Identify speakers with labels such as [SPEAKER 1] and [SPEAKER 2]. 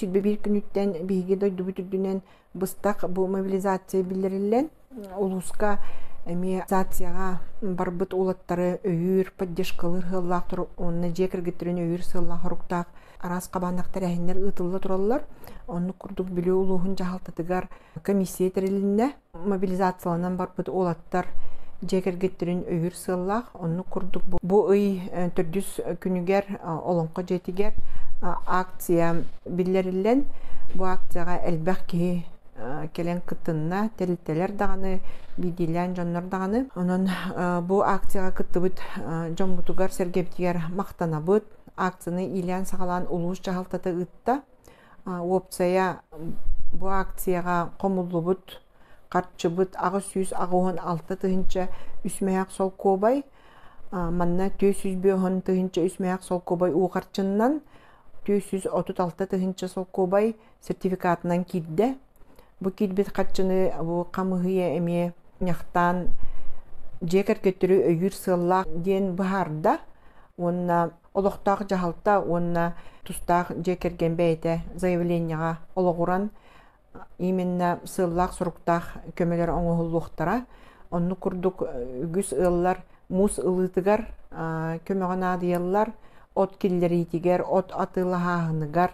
[SPEAKER 1] 21 күнүттэн биһиги дойдубут үрдүнэн быстах бу мобилизация биллэриллэн, улууска эмиэ мобилизацияҕа барбыт уолаттары өйүүр, поддержкалыыр сыаллаах уонна дьиэ кэргэттэрин өйүүр сыаллаах соруктаах араас хабааннаах тэрээһиннэр ыытылла тураллар. Оннук курдук Бүлүү улууһун дьаһалтатыгар комиссия тэрилиннэ. Мобилизацияланан барбыт уолаттар дьиэ кэргэттэрин өйүүр сыаллаах. Оннук курдук бу ый төрдүс күнүгэр Олоҥхо дьиэтигэр акция биллэриллэн, бу акцияҕа элбэх киһи кэлэн кыттынна, тэрилтэлэр даҕаны, биирдиилээн дьоннор даҕаны. Онон бу акцияҕа кыттыбыт дьоммутугар-сэргэбитигэр махтанабыт. Акцияны иилээн-саҕалаан улуус дьаһалтата ыытта. Уопсайа бу акцияҕа хомуллубут харчыбыт 886 3 мөһөөх солкуобай, манна 450 3 мөһөөх солкуобай уу харчыннан, 436 тыһыынча солкуобай сертификатынан киирдэ. Бу киирбит харчыны бу хамыыһыйа эмиэ мунньахтаан дьиэ кэргэттэри өйүүр сыаллаах диэн быһаарда уонна олохтоох дьаһалта уонна тустаах дьиэ кэргэн бэйэтэ заявлениеҕа олоҕуран именно сыаллаах-соруктаах көмөлөр оҥоһуллуохтара. Оннук курдук үгүс ыаллар муус ылыытыгар көмөҕө наадыйаллар, от киллэриитигэр, от атыылаһааһыныгар.